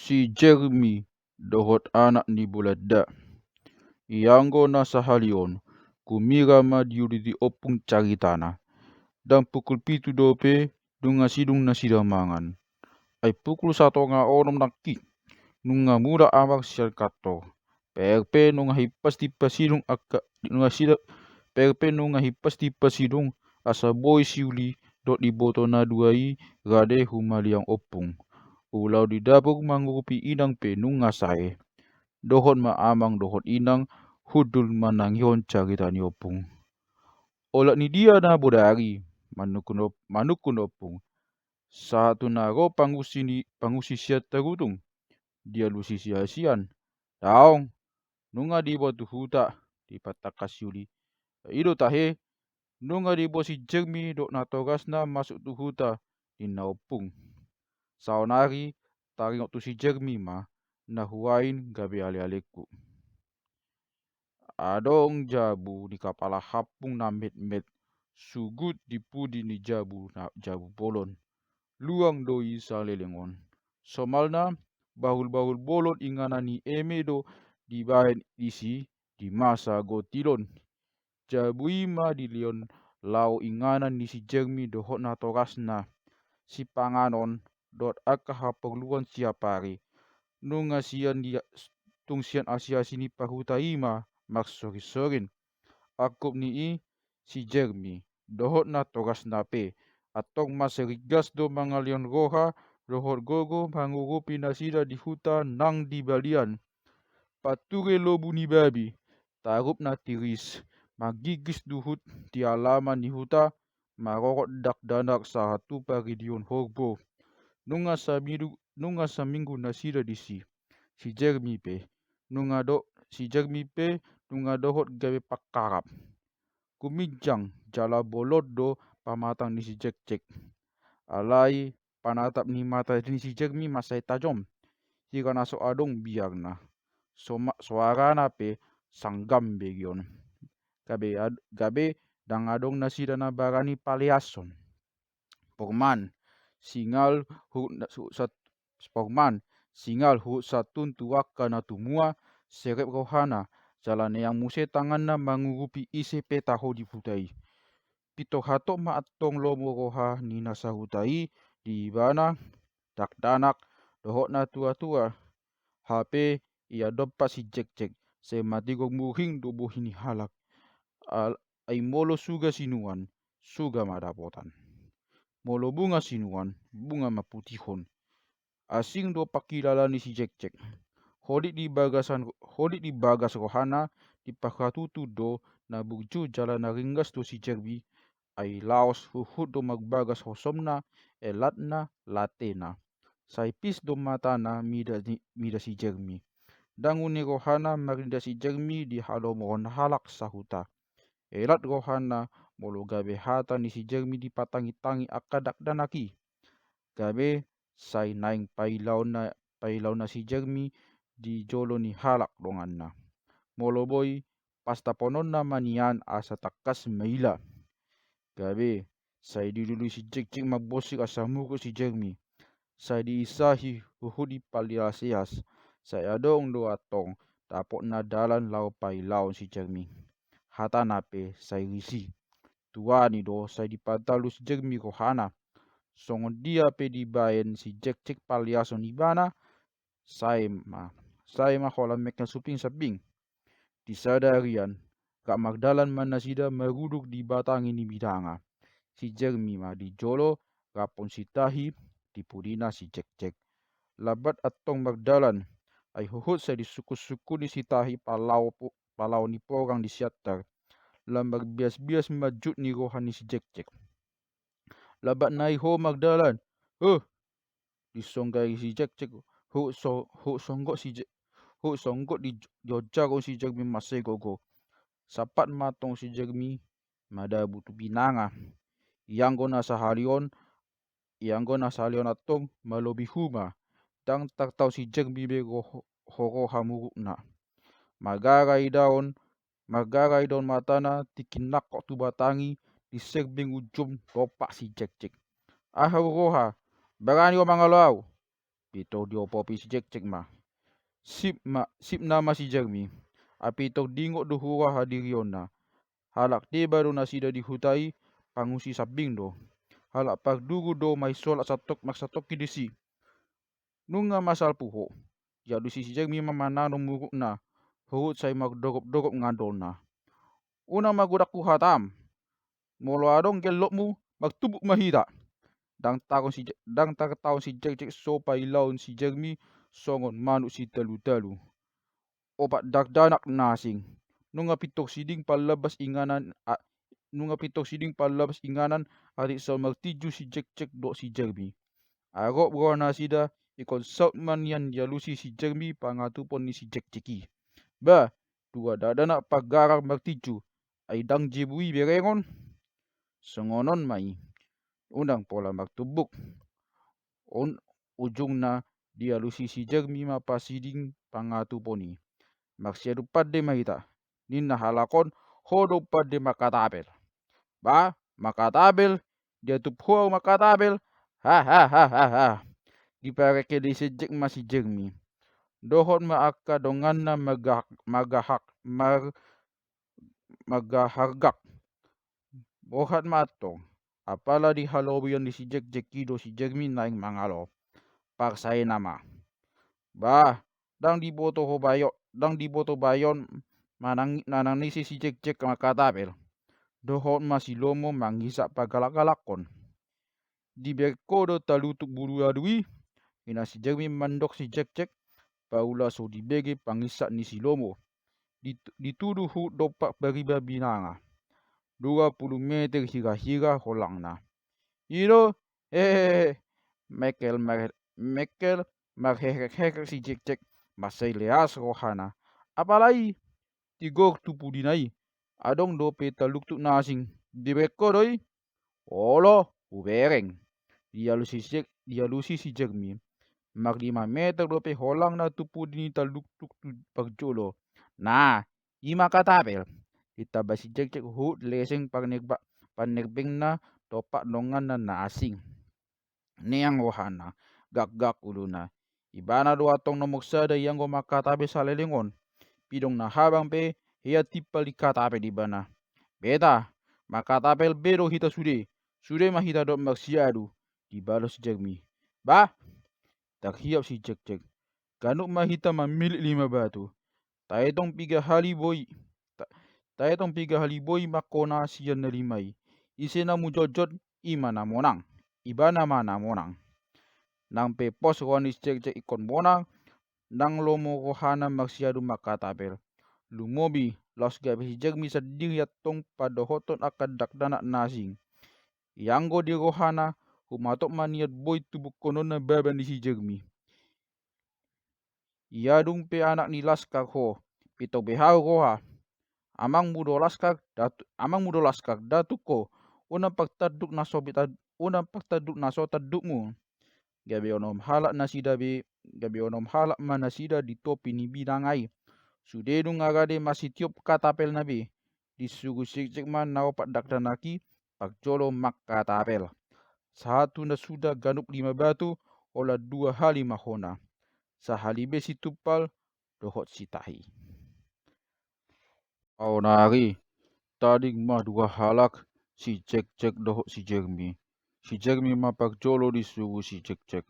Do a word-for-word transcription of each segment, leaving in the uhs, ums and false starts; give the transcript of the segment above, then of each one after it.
Si Jermi dohot anak ni Bolanda. Ianggo na sahali on, gumira ma diuduti ompung caritana. Ndang pukul pitu dope, nunga sidung nasida mangan. Ai pukul satonga onom nangkin, nunga mulak amang sian kantor. Pe pe nunga himpas dipasidung angka, nunga sida, pe pe nunga himpas dipasidung asa boi si uli dohot diboto na dua i rade humaliang ompung. Ulaon di dapur mangurupi inang pe nunga sae. Dohot ma amang dohot inang hundul manangihon carita ni ompung. Olat ni dia na bodari, manungkun op-, manungkun ompung. Sahat tu na ro pangusi ni, pangusi sian Tarutung, dialusi si Hasian. Daong, nunga diboan tu huta, dipatangkas si uli. I do tahe, nunga diboan si Jermi dohot natorasna masuk tu huta, ninna ompung. Saonari, taringot tu si Jermi ma, na huain gabe ale-alengku. Adong jabu ni kapala hampung na metmet, sugut di pudi ni jabu na jabu bolon. Luang do i saleleng on. Somalna, bahul-bahul bolon inganan ni eme do dibaen disi di masa gotil on. Jabu i ma dilehon laho inganan ni si Jermi dohot natorasna, sipanganon dohot angka haporluan siap ari. Nunga sian dia, tung sian asi-asi ni parhuta i ma marsori-sorin. Angkup ni i si Jermi dohot natorasna pe, antong mansai ringgas do mangalehon roha dohot gogo mangurupi nasida di huta nang di balian. Pature lobu ni babi, tarup na tiris, manggigis duhut di alaman ni huta, marorot dakdanak sahat tu paridion horbo. Nunga saminggu, nunga saminggu nasida disi. Si Jermi pe, nunga do, si Jermi pe, nunga dohot gabe pangkarap. Guminjang jala bolon do pamatang ni si Jekjek. Alai panatap ni mata ni si Jermi mansai tajom. Hira na so adong biarna. Soma-, soarana pe sanggam begeon. Gabe ad-, gabe ndang adong nasida na barani paleashon. Porman, singal hu-, na-, su-, sat-, Porman, singal huhut santun tu angka na tumua, serep rohana, jala neang muse tanganna mangurupi ise pe taho di huta i. Pintor hatop ma antong lomo roha ni na sahuta i di ibana, dakdanak, dohot na tua-tua. Hape ia dompak si Jekjek, sai matigor muhing do bohi ni halak. Al-, ai molo suga sinuan, suga ma dapotan. Molo bunga sinuan, bunga ma putihon. Asing do pangkilalaan ni si Jekjek. Holit di bagasan, holit di bagas rohana, diparhatutu do na burju jala na ringgas do si Jermi, ai laos huhut do marbagas hosomna, elatna, latena. Sai pis do matana mida ni, mida si Jermi. Ndang une rohana marinda si Jermi di halomohon halak sahuta. Elat rohana molo gabe hata ni si Jermi dipatangi-tangi angka dakdanak i. Gabe sai naeng pailaonna, pailaonna si Jermi di jolo ni halak donganna. Molo boi, pastapononna ma nian asa tangkas maila. Gabe, sai dilului si Jekjek mambonsing asa muruk si Jermi. Sai diisahi huhut dipalias-ias. Sai adong do antong dapotna dalan laho pailaon si Jermi. Hatana pe sai risi. Tuani do sai dipantalu si Jermi rohana. Songon dia pe dibaen si Jekjek paliashon ibana, sae ma, sae ma holan mekna suping-saping. Di sada arian, rap mardalan ma nasida maruduk di batangi ni midanga. Si Jermi ma di jolo, raphon si Tahi, di pudina si Jekjek. Lambat antong mardalan, ai huhut sai disungkun-sungkuni si Tahi palao po-, palao ni porang di Siantar. Lam marbias-bias ma jut ni roha ni si Jekjek. Lambat nai ho mardalan. Huh! Disonggot si Jekjek, huhut so-, huhut songgot si Je-, huhut songgot di, dionjaron si Jermi mansai gogo. Sampat ma antong si Jermi madabu tu binanga. Ianggo na sahali on, ianggo na sahali on antong malobi huma. Ndang tartaon si Jermi be ro-, ho roha murukna. Margara idaon, margara idaon matana tingki nangkok tu batangi, diserbeng ujum dompak si Jekjek. Aha huroha, barani ho mangalo au? Pintor diopopi si Jekjek ma. Sip ma, sip nama si Jermi. Ai pintor diingot do huroha dirionna. Halak deba do nasida di huta i, pangusi sambing do. Halak parduru do maisolat satongkin marsatongkin disi. Nunga masalpu ho, dialusi si Jermi ma mananom murukna. Huhut sai mardorop-dorop ngandolna. Unang magodang huhatam. Molo adong gellokmu, martumbuk ma hita. Ndang taon si, ndang tartaon si Jekjek so pailaon si Jermi songon manuk sitalu-talu. Opat dakdanak na asing. Nunga pintor siding pallambas inganan, a, nunga pintor siding pallambas inganan, atik saut martinju si Jekjek dohot si Jermi. Ai rap roha nasida, ingkon saut ma nian dialusi si Jermi pangatupon ni si Jekjek i. Bah, dua dakdanak panggarar martinju, ai ndang jebu i berengon. Songon on ma i. Unang pola martumbuk. On ujungna dialusi si Jermi ma pasiding pangatupon i. Marsiadu pande ma hita, ninna halak on, ho do pande mangkatapel. Bah, mangkatapel, diatup ho ahu mangkatapel, hahahaha. Dipareke ni si Jekjek ma si Jermi. Dohot ma angka donganna magahak, magahak, mar, magahargak. Borhat ma antong. Apala di halobion ni si Jekjek i do si Jermi naeng mangalo. Paksaina ma. Bah, ndang diboto ho bayo, ndang diboto bayon manang, nanang ni si Jekjek mangkatapel. Dohot ma si Lomo mangisak pagalak-galakkon. Dibereng ho do talutuk bulu adu i, ninna si Jermi mandok si Jekjek, paula so dibege pangisak ni si Lomo. Dit-, ditudu huhut dompak pariba binanga. Dua pulu meter hira-hira holangna. I do, hehehe, mengkel mar-, mengkel marherek-herek si Jekjek, mansai leas rohana. Apala i, tigor tu pudina i, adong dope talutuk na asing, dibereng ho do i. Olo, hubereng. Dialusi si Jer-, dialusi si Jermi. Marlima meter dope holangna tu pudi ni talutuk tu parjolo. Nah, i mangkatapel. Ditamba si Jekjek huhut leseng parnerba-, parnerbengna dompak donganna na asing. Neang rohana, gakgak uluna. Ibana do antong nomor sada ianggo mangkatapel saleleng on. Pidong na habang pe, hea timpal dikatapel ibana. Beta, mangkatapel be do hita sude. Sude ma hita dohot marsiadu, dibalos si Jermi. Bah, tarhiap si Jekjek. Ganup ma hita mamillit lima batu. Taetong piga hali boi, ta-, taetong piga hali boi mangkona sian na lima i. Ise na mujotjot, i ma na monang. Ibana ma na monang. Nang pe pos roha ni si Jekjek ingkon monang, ndang lomo rohana marsiadu mangkatapel. Lumobi, laos gabe si Jermi sandiri antong padohothon angka dakdanak na asing. Ianggo di rohana, humatop ma nian boi tubukhononna baba ni si Jermi. Ia dung pe anak ni laskar ho, pintor be hau roha. Amangmu do laskar, datu-, amangmu do laskar, datuk ho, unang partanduk na so bitad-, unang partanduk na so tandukmu. Gabe onom halak nasida be, gabe onom halak ma nasida di topi ni binanga i. Sude nunga rade masitiop katapelna be. Disuru si Jekjek ma na opat dakdanak i parjolo mangkatapel. Sahat tu na suda ganup lima batu, holan dua hali ma hona. Sahali be situmpal dohot sitahi. Saonari, tading ma dua halak, si Jekjek dohot si Jermi. Si Jermi ma parjolo disuru si Jekjek.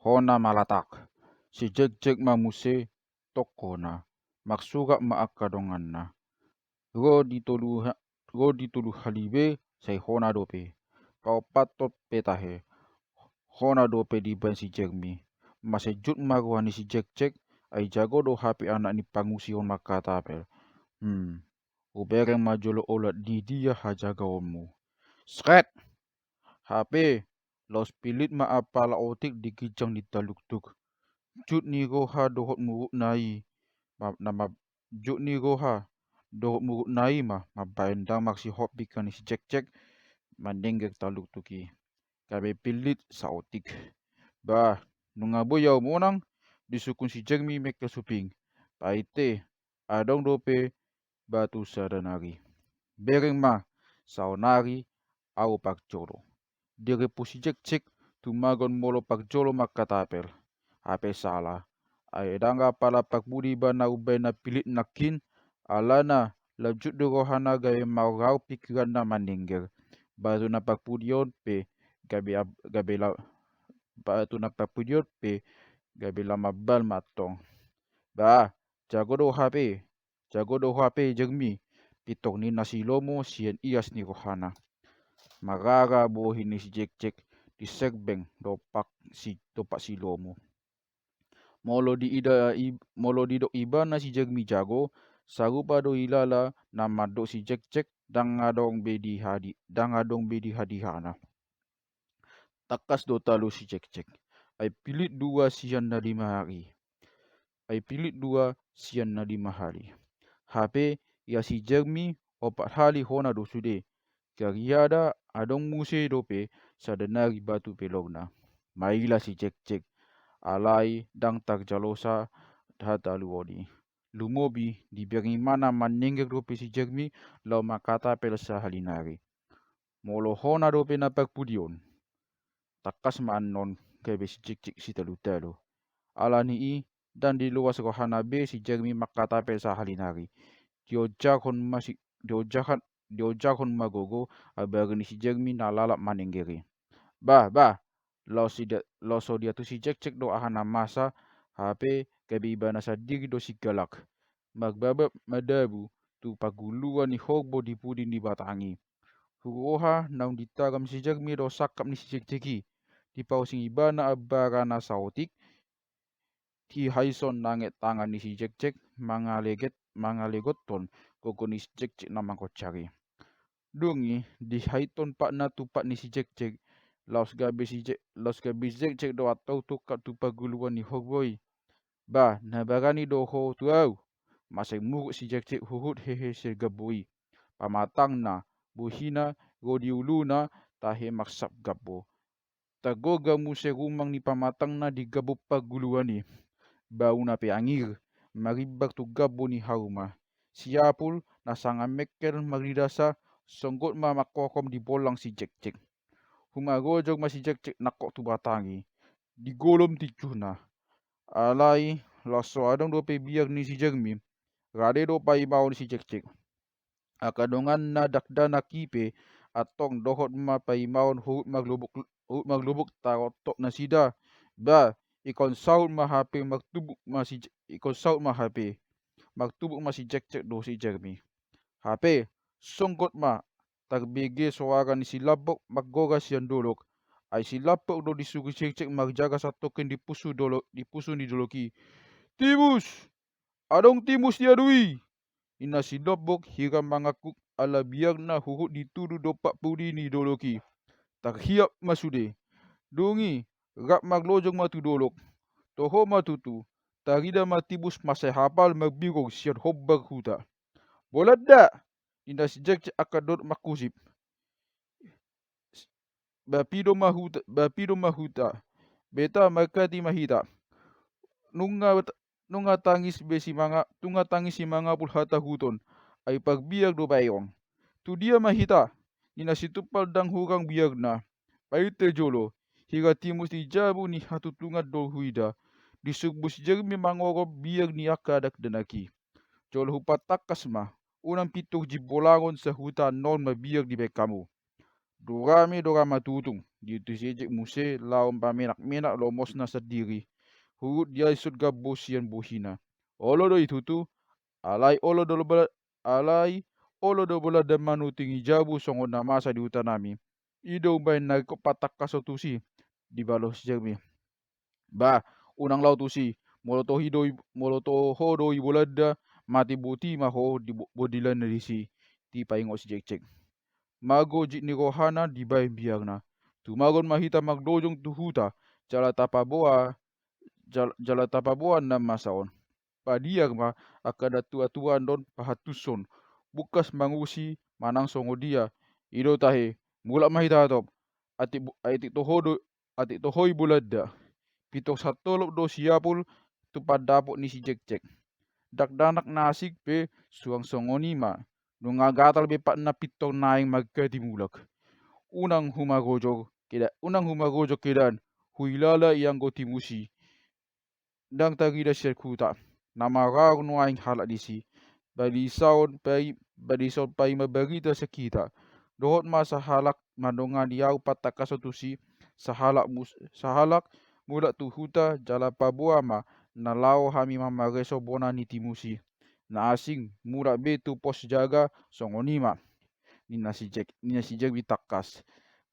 Hona ma latak. Si Jekjek ma muse, tong hona. Marsurak ma angka donganna. Ro di tolu ha-, ro di tolu hali be, sai hona dope. Paompathon pe tahe. Hona dope dibaen si Jermi. Masejut ma roha ni si Jekjek, ai jago do hape anak ni pangusi on mangkatapel. Hmm. Hubereng ma jolo olat di dia hajagaonmu. Sret! Hape, laos pillit ma apala otik di ginjang ni taluktuk. Jut ni roha dohot murukna i, ma-, na ma-, jut ni roha dohot murukna i ma, mambaen ndang marsihop pinggan ni si Jekjek, mandengger taluktuk i. Gabe pillit saotik. Bah, nunga boi ahu monang, disungkun si Jermi mengkel suping. Paite, adong dope batu sada nari. Bereng ma, saonari ahu parjolo. Dirimpu si Jekjek, tumagon molo parjolo mangkatapel. hape sala. Ai ndang apala parpudi ibana umbahen na pilit nangkin, alana lanjut do rohana gabe marraor pingkiranna manengger. Batu na parpudi on pe gabe ab-, gabe la-, batu na parpudi on pe gabe lam abal ma antong. Bah, jago do hape, jago do hape Jermi, pintor ninna si Lomo sian ias ni rohana. Marara bohi ni si Jekjek di serbeng dompak si, dompak si Lomo. Molo diida i-, molo didok ibana si Jermi jago, sarupa do ilala na mandok si Jekjek ndang adong be di hadi-, ndang adong be di hadirana. Tangkas do talu si Jekjek. Ai pilit dua sian na lima ari. Ai pilit dua sian na lima ari. Hape ia si Jermi opat hali hona do sude. Gariada adong muse dope sada nari batu pelorna. Maila si Jekjek. Alai ndang tarjalosa hataluon i. Lumobi dibiar ni ibana manengger dope si Jermi laho mangkatapel sahali nari. Molo hona dope na parpudi on, tangkas ma annon gabe si Jekjek sitalutalu. Alani i ndang diloas rohana be si Jermi mangkatapel sahali nari. Dionjarhon ma si, dionjarhon, dionjarhon ma gogo abaru ni si Jermi na lalap manengger i. Bah, bah, laos so dia-, laos so diatur si Jekjek do aha na masa, hape gabe ibana sandiri do sigalak. Marbabab madabu tu parguluan ni horbo di pudi ni batang i. Huroha naung ditaram si Jermi do sangkap ni si Jekjek i. Dipausing ibana ambara na saotik, dihaison nanget tangan ni si Jekjek mangaleget, mangalegothon gogo ni si Jekjek na mangkocar i. Dung i, dihaithon patna tu pat ni si Jekjek, laos gabe si Jek-, laos gabe si Jekjek do antong tungkap tu parguluan ni horbo i. Bah, na barani do ho tu au. Mansai muruk si Jekjek huhut hehe sian gambo i. Pamatangna, bohina, ro di uluna, tahe marsap gambo. Targogar muse rumang ni pamatangna di gambo parguluan i. Bauna pe angir, marimbar tu gambo ni hauma. Si Apul, na sanga mengkel marnidasa, songgot ma mangkokom di bollang si Jekjek. Humarojor ma si Jekjek nangkok tu batang i. Digolom tinjuhna. Alai, laos so adong dope biar ni si Jermi, rade do paimaon si Jekjek. Angka donganna dakdanak i pe antong dohot ma paimaon huhut marlobuk, huhut marlobuk tarotok nasida. Bah, ingkon saut ma hape martumbuk ma si J-, ingkon saut ma hape. Martumbuk ma si Jekjek dohot si Jermi. Hape, songgot ma tarbege soara ni si Lambok margoras sian dolok. Ai si Lambok do disuru si Jekjek marjaga satongkin di pusu dolok, di pusu ni dolok i. Timus! Adong timus di adu i! Ninna si Lambok hira mangangkuk ala biarna huhut ditudu dompak pudi ni dolok i. Tarhiap ma sude. Dung i, rap marlojong ma tu dolok. Toho ma tutu, tarida ma timus mansai hapal marbirong sian hombar huta. Bolanda! Ninna si Jekjek angka dohot mangkusip. Bapido ma huta, bapido ma huta. Beta markati ma hita. Nunga, nunga tangis be si manga-, nunga tangis si mangapul hatahuton. Ai parbiar do baenon. Tu dia ma hita? Ninna si Tumpal ndang hurang biarna. Painte jolo, hira timus di jabu ni hatutungan do huida. Disumbu si Jermi mangorom biar ni angka dakdanak i. Jolo hupatangkas ma, unang pintor jimbolangon sahuta annon mabiar dibaen hamu. Dorame do ra matutung, diutus si Jekjek muse laho pamenak-menak lomosna sandiri. Huhut diaison gambo sian bohina. Olo do i tutu, alai olo do Bola-, alai olo do Bolanda manutingi jabu songon na masa di hutanami. I do umbahen na ingkon patangkason tusi, dibalos si Jermi. Bah, unang laho tusi, molo toho i do i, molo toho do i Bolanda, mate boti ma ho di bo-, bondilanna disi, dipaingot si Jekjek. Mago jit ni rohana dibaen biarna. Tumagon ma hita marlojong tu huta, jala tapaboa, jal-, jala tapaboa na masa on. Padiar ma angka natua-tua annon pahantuson. Bungkas mangurusi manang songon dia. I do tahe, mulak ma hita hatop. Atik bo-, atik toho do, atik toho i Bolanda. Pintor santolop do si Apul tu pandapot ni si Jekjek. Dakdanak na asing pe suang songon i ma. Nunga gatal be patna pintor naeng markati mulak. Unang humarojor keda-, unang humarojor kedan, huilala i anggo timus i. ndang tarida sian huta. Na maraor nuaeng halak disi. Balisaon pai-, balisaon paima barita sian hita. Dohot ma sahalak mandongani ahu patangkason tusi, sahalak mus-, sahalak mulak tu huta jala paboa ma na laho hami mamareso bona ni timusi. Na asing mulak be tu pos jaga songon i ma. Ninna si Jek-, ninna si Jermi tangkas.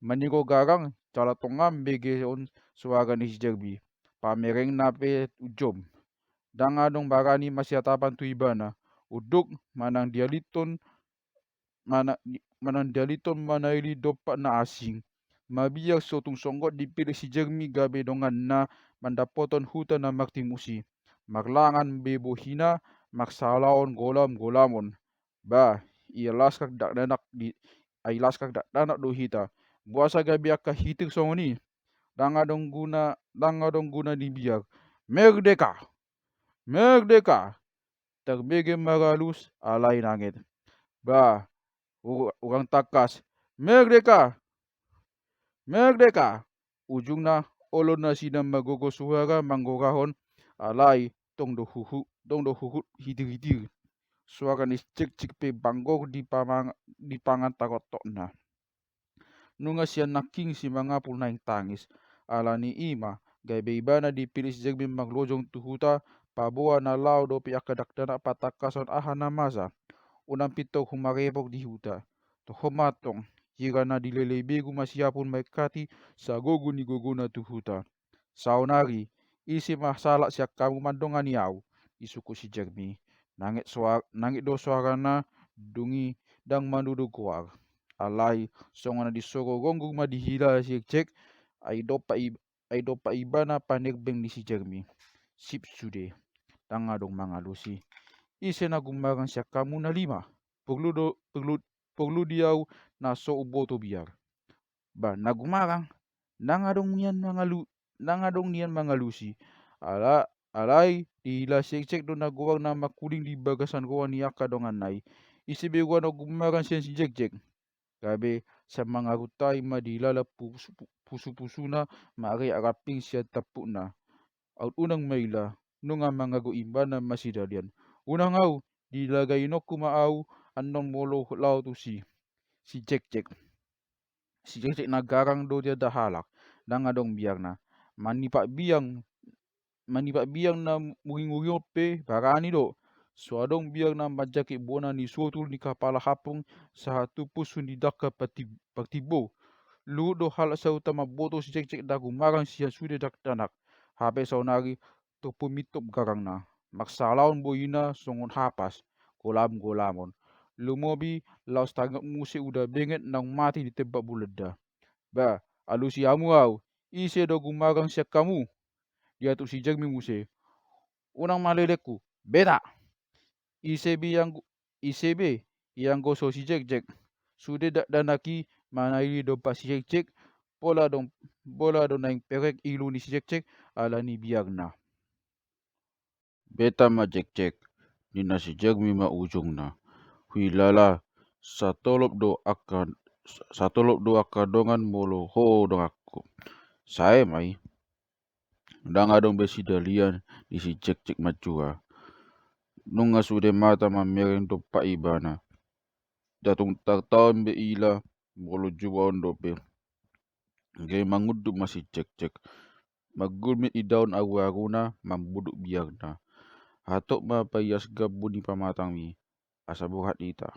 Maningot garang jala tonga mambege on suara ni si Jermi. Pamerengna pe ujom. Ndang adong barani masiatapan tu ibana. Unduk manang dialithon mana-, manang dialithon manaili dompak na asing. Mabiar so tung songgot dipillit si Jermi gabe donganna mandapothon huta na martimusi. Marlangan be bohina, marsalaon golam-golamon. Bah, ia laskar dakdanak di, ai laskar dakdanak do hita. Boasa gabe angka hitir songon i? Ndang adong guna, ndang adong guna ni biar. Merdeka! Merdeka! Tarbege maralus alai nanget. Bah, u-, urang tangkas. Merdeka! Merdeka! Ujungna olo nasida magogo suara manggorahon alai tong do huhut, tong do huhut hitir-hitir. Suara ni Jekjek pe banggor di pamang-, di pangan tangotokna. Nunga sian nangkin si mangapul naeng tangis. Alani i ma, gabe ibana dipillit si Jermi marlojong tu huta, paboa na laho dope angka dakdanak patangkason aha na masa. Unang pintor humarepot di huta. Toho ma tong, hira na dilelei begu masiapul maingkati sagogo ni gogona tu huta. Saonari, ise ma sahalak sian hamu mandongani ahu, disungkun si Jermi. Nanget soa-, nanget do soarana, dung i ndang mandudu goar. Alai, songon na disoro gonggur ma dihilala si Jekjek, ai dompak i-, ai dompak ibana panerbeng ni si Jermi. Sip sude. Ndang adong mangalusi. Ise na gumarang sian hamu na lima? Porlu do, porlu, porlu di ahu na so umboto biar. Bah, na gumarang, ndang adong nian mangalu-, ndang adong nian mangalusi. Ala-, alai, dihilala si Jekjek do na goar na mangkuling di bagasan roha ni angka donganna i. Ise be roha na gumarang sian si Jekjek. Gabe sian mangaruntai ma dihilala pus-, pu-, pusu-pusuna marreak ramping sian tampukna. Aut unang maila, nunga mangago ibana masidalian. Unang ahu, dilagainonku ma ahu annon molo laho tusi. Si Jekjek. Si Jekjek na garang do dia dahalak, ndang adong biarna. Manipat biang, manipat biang na muringuri on pe barani do. So adong biar na manjangkit bona ni sotul ni kapala hampung sahat tu pusu ni dangka parti-, partimbo. Luhut do halak sahuta mamboto si Jekjek na gumarang sian sude dakdanak. Hape saonari tompu mintop garangna. Marsalaon bohina songon hapas, golam-golamon. Lumobi laos tangihon muse uda benget naung mate ditembak Bulenda. Bah, alusi hamu ahu, ise do gumarang sian hamu? Diatur si Jermi muse. Unang malelengku, beta! Ise be ianggo, ise be ianggo so si Jekjek. Sude dakdanak i manaili dompak si Jekjek, pola do, pola do naeng perek ilu ni si Jekjek alani biarna. Beta ma Jekjek, ninna si Jermi ma ujungna. Huilala, satolop do angka, satolop do angka dongan molo ho donganku. Sae ma i. Ndang adong be sidalian ni si Jekjek manjua. Nunga sude mata mamereng dompak ibana. Ndang tung tartaon be ila molo jua on dope. Gabe mangunduk ma si Jekjek. Manggulmit idaon aruaruna mambuduk biarna. Hatop ma paias gambu ni pamatangmi. Asa borhat hita.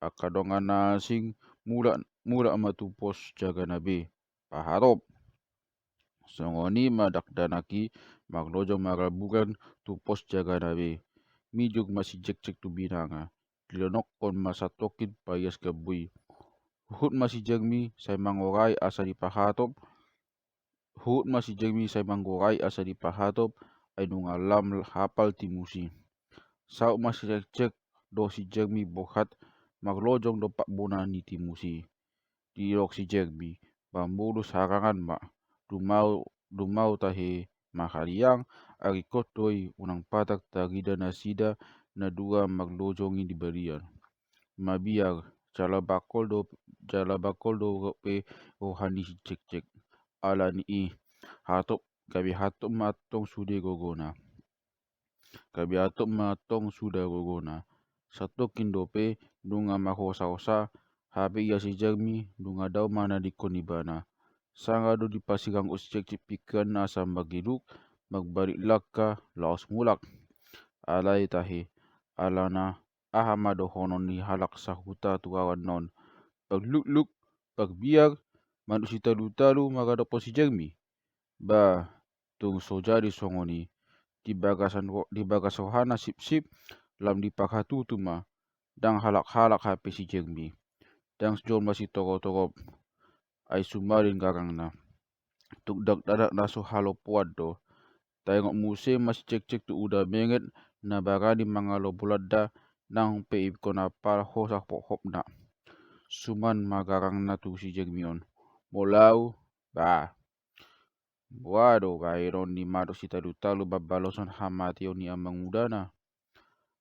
Angka dongan na asing mulak, mulak ma tu pos jagana be. Pahatop. Songon i ma dakdanak i marlojong marhaburan tu pos jagana be. Mijur ma si Jekjek tu binanga. Dilonokkon ma satongkin paias gambu i. Huhut ma si Jermi sai mangorai asa dipahatop. Huhut ma si Jermi sai manggorai asa dipahatop, ai nunga lam hapal timusi. Saut ma si Jekjek dohot si Jermi borhat marlojong dompak bona ni timusi. Didok si Jermi, pambolus harangan ma, dumau, dumau tahe ma haliang, aringkot do i unang patar tarida nasida na dua marlojong i di balian. Mabiar, jala bangkol do, jala bangkol do pe roha ni si Jekjek. Alani i, hatop, gabe hatop ma antong sude gogona. Gabe hatop ma antong sude gogona. Satongkin dope nunga marhosa-hosa, hape ia si Jermi nunga dao manadingkon ibana. Sanga do dipasiranggot si Cekcek pingkiranna asa mangiduk, marbalik langka laos mulak. Alai tahe, alana aha ma dohonon ni halak sahuta tu awan on? Parlukluk, parbiar, manuk sitalu-talu mangadophon si Jermi. Ba, tung so jadi songon i. Di bagasan ro-, di bagas rohana sipsip, lam diparhatutu ma, ndang halak-halak hape si Jermi. Ndang jolma sitogop-togop, ai sumalin garangna. Tung dakdanak na so halompoan do. Taingot muse ma si Cekcek tu uda benget na barani mangalo Bolanda, nang pe ingkon apal hosa hophopna. Suman ma garangna tu si Jermi on. Molo au, bah, boha do bahenon ni manuk sitalu-talu mambaloshon hamateon ni amangudana?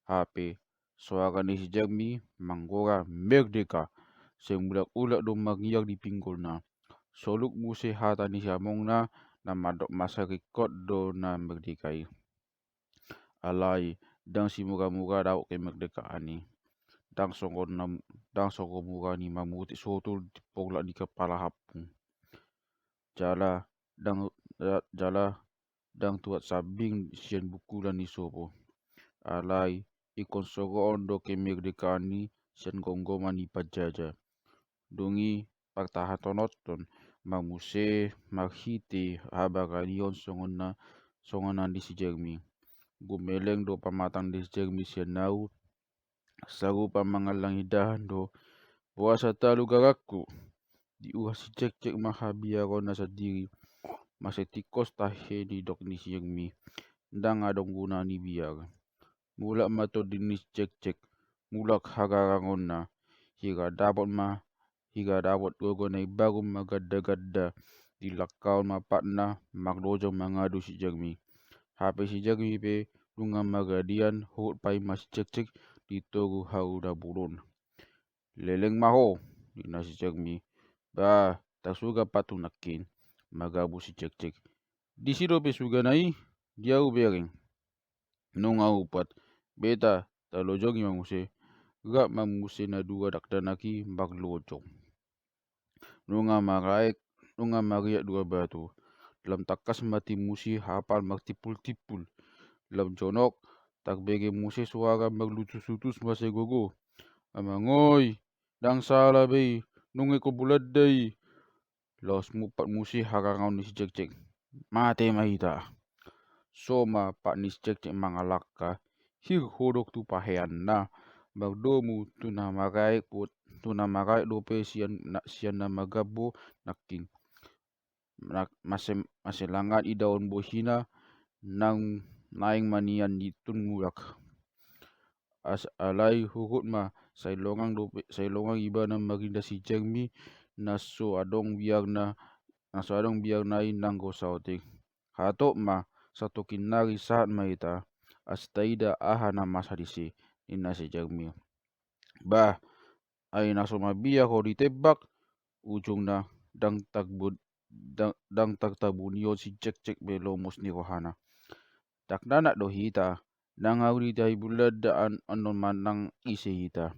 Hape soara ni si Jermi manggora merdeka. Sai mulak-ulak do mangiar di pinggolna. Soluk muse hata ni siamongna, na mandok masa ringkot do na merdeka i. Alai ndang simura-mura dapot kemerdekaan i. Ndang songon na, ndang songon mura ni mamutik sotul di porlak ni kepala hapung. Jala ndang, jala ndang tuat sambing sian bungkulan ni sopo. Alai ingkon sogoon do kemerdekaan i sian gomgoman ni panjaja. Dung i partahanhononhon ma muse marhite habaranion songon na, songon na ni si Jermi. Gumeleng do pamatang ni si Jermi sian au, sarupa mangallang indahan do. Boasa talu garangku? Diuhas si Cekcek ma habiaronna sandiri. Mase tingkos tahe didok ni si Jermi. Ndang adong guna ni biar. Mulak ma tondi ni si Cekcek. Mulak hagarangonna. Hira dapot ma, hira dapot gogo na imbaru ma ganda-ganda. Dilangkahon ma patna, marlojong mangadu si Jermi. Hape si Jermi pe nunga maradian, huhut paima si Cekcek di toru haru na bolon. Leleng ma ho, ninna si Jermi. Bah, tarsuga patung nangkin, margabus si Cekcek. Disi dope sugana i, dia hubereng. Nunga upat, beta, talojongi ma muse. Rap ma muse na dua dakdanak i marlojong. Nunga maraek, nunga mariak dua batu. Lam tangkas ma timus i hapal martimpul-timpul. Lam jonok, tarbege muse soara marlutus-lutus mase gogo. Amang oi, ndang sala be i, nunga ingkon Bolanda i. Laos mumpat muse hagarangonna si Cekcek. Mate ma hita. So ma pat ni si Cekcek mangalangka, hir hodok tu paheanna, mardomu tu na maraek, tu na maraek dope sian na, sian na margambo nangkin. Mase, mase langan idaon bohina, nang naeng ma nian i tun mulak. Alai huhut ma sai longang dope, sai longang ibana marinda si Jermi, na so adong biarna, na so adong biarna i nanggo saotik. Hatop ma, satongkin nari sahat ma hita, asa taida aha na masa disi, ninna si Jermi. Bah, ai na so mabiar ho ditembak, ujungna ndang tarbu-, ndang, ndang tartabunihon si Cekcek be lomos ni rohana. Dakdanak do hita, ndang ahu ditahi Bolanda an-, annon manang ise hita.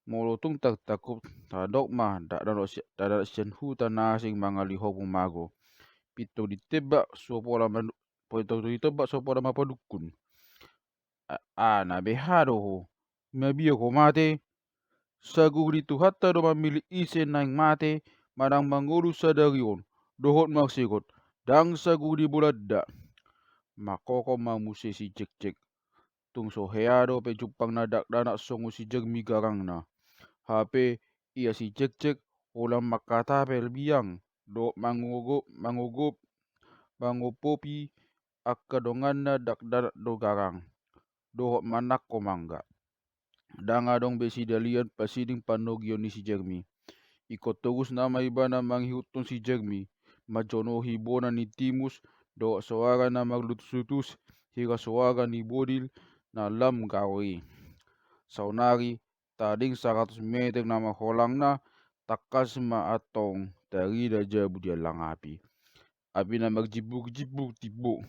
Molo tung tartangkup, tadok ma dakdanak sian huta na asing mangalehon mago. Pintor ditembak so pola manu-, pintor ditembak so pola mapadungkun. A, a na beha do ho, mabiar ho mate. Sagur ni Tuhanta do mamillit ise naeng mate manang mangolu sadari on dohot marsegot, ndang sagur ni Bolanda. Mangkokhon ma muse si Cekcek. Tung so hea dope jumpangna dakdanak songon si Jermi garangna. Hape ia si Cekcek holan mangkatapel biang dohot mangogo-, mangogop-, mangopopi angka donganna dakdanak do garang, dohot manangko mangga. Ndang adong be sidalian pasiding panogion ni si Jermi. Ingkon torus nama ibana mangihuthon si Jermi, manjonohi bona ni timus, dohot soara na marlutus-lutus, hira soara ni bodil na lam garo i. Saonari, tading saratus meter nama holangna, tangkas ma antong tarida jabu di allang api. Api na marjimbur-jimbur timbo.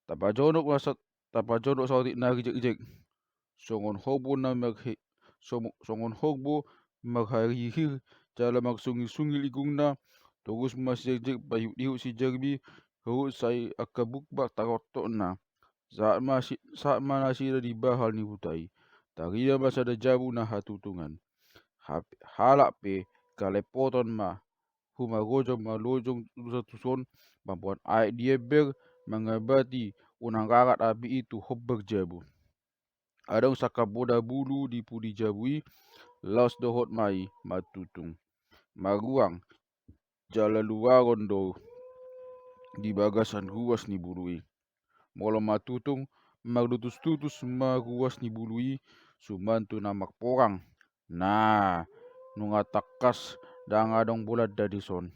Tapajonok ma sa-, tapajonok saotik na rijek-rijek. Songon horbo na marhe-, somo-, songon horbo marhirhir, jala marsungil-sungil igungna, torus ma si Jekjek paihut-ihut si Jermi, huhut sai angka bukbak taroktokna. Sahat ma si-, sahat ma nasida di bahal ni huta i. Tarida ma sada jabu na hatutungan. Hap-, halak pe galepoton ma, humagojo ma lojong tuson tuson, mamboan aek di ember, mangabati unang rarat api i tu hombar jabu. Adong sangkap poda bulu di pudi jabu i, laos dohot ma i matutung. Maruang, jala luaron do di bagasan ruas ni bulu i. Molo matutung, marlutus-lutus ma ruas ni bulu i, suman tu na marporang. Nah, nunga tangkas, ndang adong bolanda dison.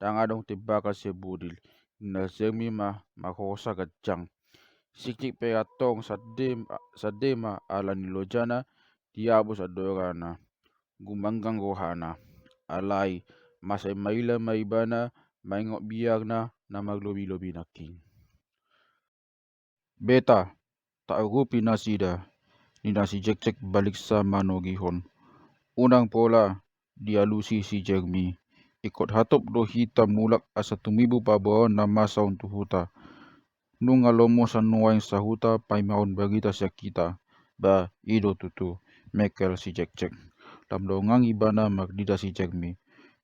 Ndang adong tembakan sian bodil. Ninna si Jermi ma, marhosa ganjang. Si Jekjek pe antong sande, sande ma ala ni lojana, diabus andorana. Gumanggang rohana. Alai, mansai maila ma ibana, maingot biarna, na marlobi-lobi nangkin. Beta, taurupi nasida, ninna si Jekjek baliksa manogihon. Unang pola, dialusi si Jermi. Ingkon hatop do hita mulak asa tumibu paboaon na masa on tu huta. Nunga lomosan nuaeng sahuta paimaon barita sian hita. Ba, i do tutu, mengkel si Jekjek. Lam dongan ibana marnida si Jermi.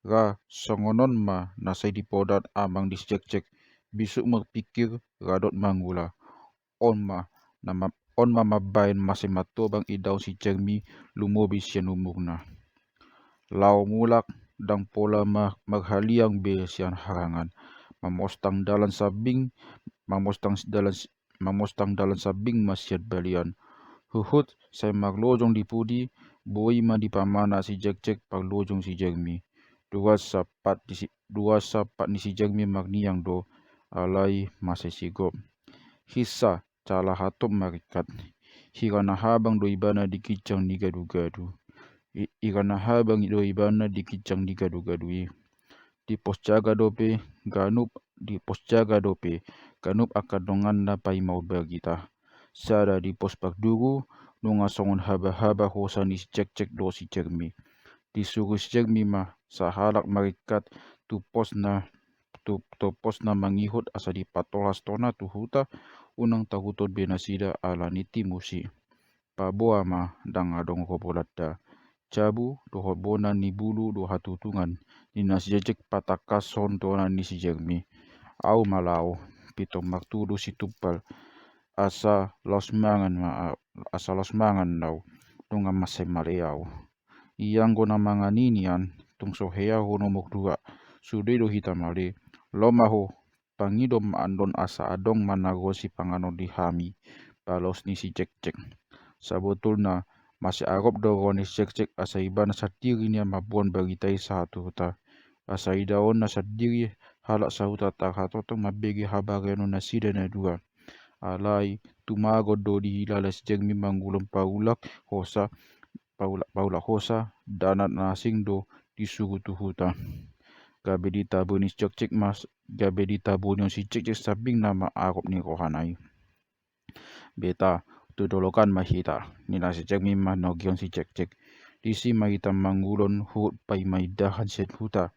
Ra, songon on ma na sai dipoda amang ni si Jekjek. Bisuk marpingkir, radot mangula. On ma, na ma-, on ma mambaen mase mantobang idaon si Jermi lumobi sian umurna. Laho mulak, ndang pola ma-, marhaliang be sian harangan. Mamostang dalan sambing, mamostang s-, dalan s-, mamostang dalan sambing ma sian balian. Huhut, sai marlojong di pudi, boi ma dipamana si Jekjek parlojong si Jermi. Dua sapat di si-, dua sapat ni si Jermi marniang do, alai mase sigop. Hisa, jala hatop maringkat. Hira na habang do ibana di ginjang ni gadu-gadu. I-, hira na habang do ibana di ginjang ni gadu-gadu i. Dipos jaga dope ganup, dipos jaga dope ganup angka donganna paimaon barita. Sada dipos parduru, nunga songon haba-haba hosa ni si Jekjek do si Jermi. Disuru si Jermi ma sahalak maringkat tu posna, tu, tu posna mangihut asa dipatolhas tona tu huta, unang tahuton be nasida ala ni timus i. Paboa ma ndang adong ro bolanda. Jabu dohot bona ni bulu do hatutungan, ninna si Jekjek patangkashon tona ni si Jermi. Au ma laho, pintor martudu si Tumpal. Asa laos mangan ma au, asa laos mangan au, nunga mansai male au. Ianggo na mangan i nian, tung so hea ho nomor dua. Sude do hita male. Laho ma ho, pangido ma andon asa adong ma na ro sipanganon di hami, balos ni si Jekjek. Sabotulna, mase arop do roha ni si Jekjek asa ibana sandiri nian mamboan barita i sahat tu huta. Asa idaonna sandiri halak sahuta tarhatotong mambege habareon nasida na dua. Alai, tumagon do dihilala si Jermi mangulon paulak hosa, paulak, paulak hosa, dana na asing do disuru tu huta. Gabe ditaboi ni si Jekjek ma s-, gabe ditaboi ni on si Jekjek sambing nama arop ni rohana i. Beta, tu dolok an ma hita, ninna si Jermi manogihon si Jekjek. Disi ma hita mangulon huhut paima indahan sian huta.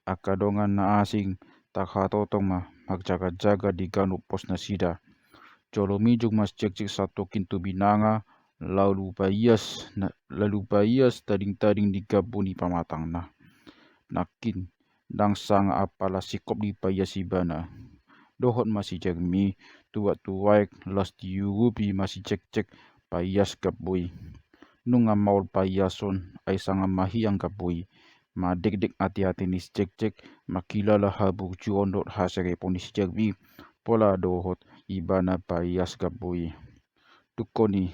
Angka dongan na asing, tarhatotong ma, marjaga-jaga di ganup pos nasida. Jolo mijur ma si Jekjek satongkin tu binanga, lalu paias, na-, lalu paias tading-tading di gambu ni pamatangna. Nangkin, ndang sanga apala singkop dipaias ibana. Dohot ma si Jermi, tuak-tuaek, laos diurupi ma si Jekjek, paias gambu i. Nunga maol paiason, ai sanga mahiang gambu i. Madekdek ate-ate ni si Jekjek, mangkilala haburjuon dohot haserepon ni si Jermi, pola dohot ibana paias gambu i. Dungkon i,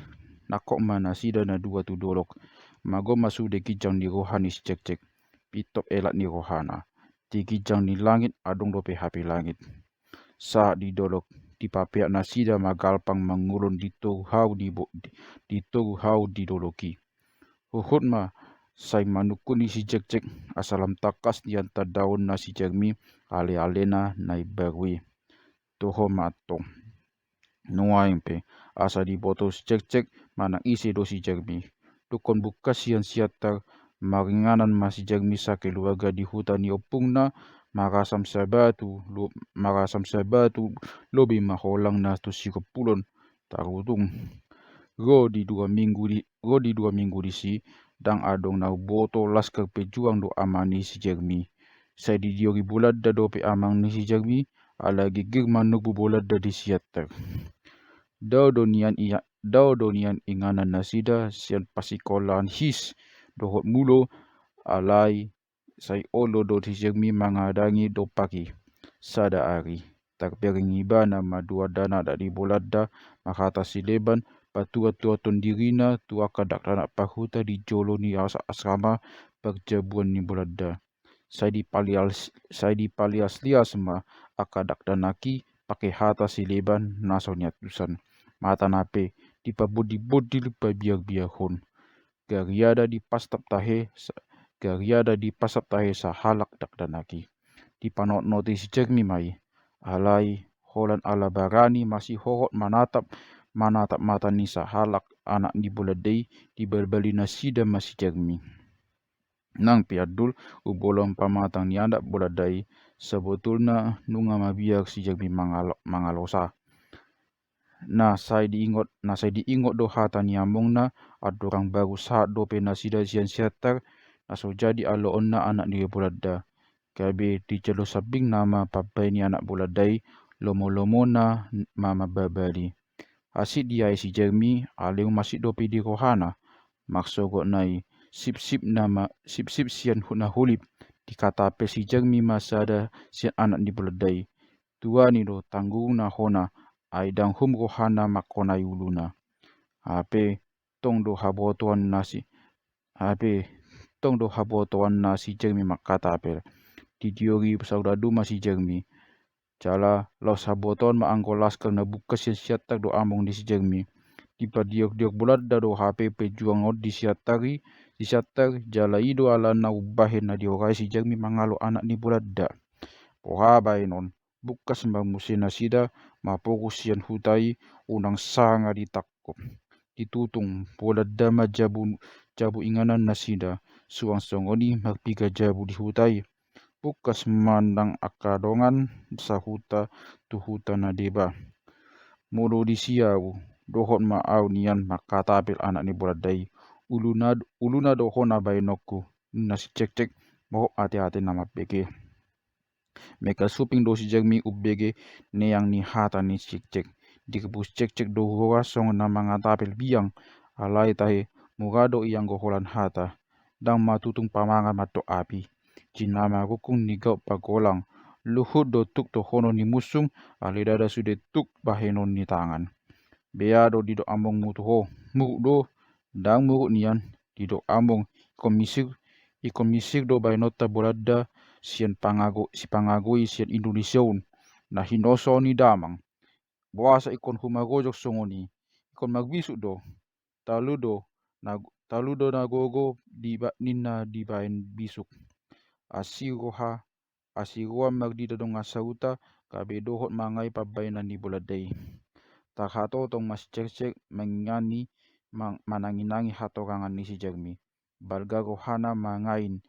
nangkok ma nasida na dua tu dolok, mago ma sude ginjang ni roha ni si Jekjek, pintop elat ni rohana. Di ginjang ni langit adong dope hape langit. Sahat di dolok, dipapeak nasida ma galpang mangulon di toru hau di bo-, di, di toru hau di dolok i. Huhut ma, Sai manungkun i si Jekjek asa lam tangkas nian tandaonna si Jermi ale-alena na imbaru i. Toho ma antong. Nuaeng pe asa diboto si Jekjek manang ise do si Jermi. Dungkon bungkas sian Siantar, maringanan ma si Jermi sakeluarga di huta ni ompungna, marasam sabatu, lo-, marasam sabatu, lobi ma holang na tu Sikompulon. Tarutung ro di dua minggu di, ro di dua minggu disi, ndang adong na huboto laskar pejuang do ama ni si Jermi. Sai didiori Bolanda dope amang ni si Jermi, ala girgir manurbu Bolanda di Siantar. Dao do nian ia, dao do nian inganan nasida sian pasikolaan his dohot mulo, alai sai olo do si Jermi mangadangi dompak i. Sada ari, tarpiring ibana ma dua dakdanak di Bolanda, marhata sileban, patuat-tuathon dirina tu angka dakdanak parhuta di jolo ni as-, asrama parjabuan ni Bolanda. Sai dipalias-, sai dipalias-lias ma angka dakdanak i pake hata sileban na so niantusan. Matana pe dipabondil-bondil pabiar-biarhon. Gariada dipastap tahe sa-, gariada dipastap tahe sahalak dakdanak i. Dipanotnoti si Jermi ma i. Alai holan ala barani masihohot manatap, manatap mata ni sahalak anak ni Bolanda i, dibalbali nasida ma si Jermi. Nang pe andul, umbolon pamatang ni anak Bolanda i, sabotulna nunga mabiar si Jermi mangalo-, mangalosa. Na sai diingot, na sai diingot do hata ni amongna, andorang baru sahat dope nasida sian Siantar, na so jadi aloonna anak ni Bolanda. Gabe dijalo sambing nama pambaen ni anak Bolanda i, lomo-lomona ma mambabali. Asi diae si Jermi, alai masip dope di rohana. Marsogotna i, sipsip nama, sipsip sian hu-, na holip. Dikatapel si Jermi ma sada sian anak ni Bolanda i. Tuani do tanggungna hona, ai ndang hum rohana mangkonai uluna. Hape tong do habotoan na si, hape tong do habotoan na si Jermi mangkatapel. Didiori saudadu ma si Jermi. Jala laos habotoan ma anggo laskar na bungkas sian Siantar do among ni si Jermi. Dipadiok-diok Bolanda do hape pejuang on di Siantar i, di Siantar, jala i do alana umbahen na diorai si Jermi mangalo anak ni Bolanda. Boha baenon, bungkas ma muse nasida, maporus sian huta i, unang sanga ditangkop. Ditutung Bolanda ma jabu, jabu inganan nasida, suang songon i marpiga jabu di huta i. Bungkas ma nang angka dongan sahuta tu huta na deba. Molo disi ahu, dohot ma ahu nian mangkatapel anak ni Bolanda i. Uluna, uluna do hona baenonku, ninna si Jekjek, mohop ate-ate na mambege. Mekasuping do si Jermi umbege neang ni hata ni si Jekjek. Direbus Jekjek do huroha songon na mangatapel biang, alai tahe mura do i anggo holan hata. Ndang matutung pamangan mandok api. Jinama rungkung ni gaut pagolang. Luhut do tuk dohonon ni musung, alai ndada sude tuk bahenon ni tangan. Bea do didok amongmu tu ho, muruk do, ndang muruk nian, didok among, ingkon misir, ingkon misir do baenonta Bolanda sian pangago, sipangagoi sian Indonesia on, na hinoso ni damang. Boasa ingkon humarojok songon i, ingkon marbisuk do, talu do, na, talu do na gogo di ba-, ninna dibaen bisuk. Asi roha, asi roha marnida dongan sahuta, gabe dohot mangai pambaenan ni Bolanda i. Tarhatotong ma si Jekjek mangingani, mang-, manangi-nangi hatorangan ni si Jermi. Balga rohana mangain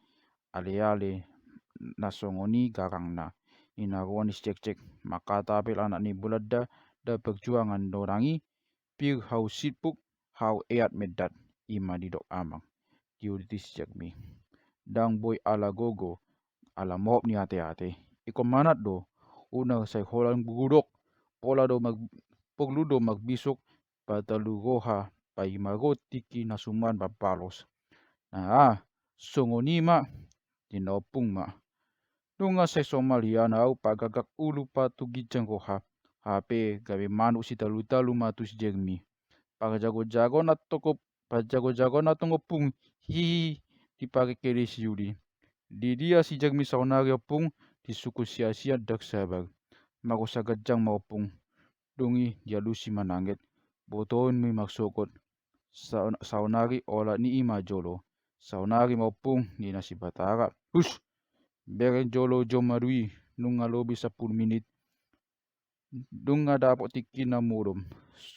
ale-ale na songon i garangna. Ninna roha ni si Jekjek, mangkatapel anak ni Bolanda, nda perjuangan do nang i, pir hau sitpuk, hau eat mendat, i ma didok amang. Diuduti si Jermi. Ndang boi ala gogo, ala mohop ni ate-ate. Ingkon manat do, unang sai holan gudok, pola do mar-, porlu do marbisuk, patalu roha, paima ro tingki na suman mambalos. Na, songon i ma, ninna ompung ma. Nunga sai somal hian ahu pagagak ulu patu ginjang roha, hape gabe manuk sitalu-talu ma tu si Jermi. Pajago-jago na tongop, pajago-jago na tong ompung, hihi, diparengke ni si Yuli. Di dia si Jermi saonari ompung, disungkun sia-sia ndang sabar. Marosa ganjang ma ompung. Dung i dialusi mananget. Botoon mui marsogot. Sa-, saonari olat ni i ma jolo. Saonari ma ompung, ninna si Batara. Hus! Bereng jolo jom adu i, nunga lobi sampulu minit. Nunga dapot tingki na modom,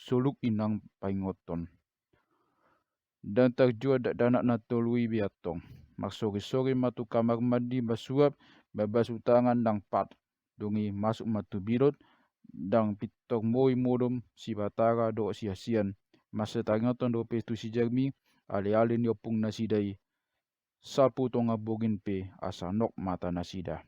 soluk i nang paingothon. Ndang tarjua dakdanak na tolu i be antong. Marsoresore ma tu kamar mandi mansuhap, mambasu tangan nang pat. Dung i masuk ma tu bilot, ndang pintor moi modom si Batara dohot si Hasian. Mansai taringothon dope tu si Jermi, aleale ni ompung nasida i. Sapu tonga borngin pe asa nok mata nasida.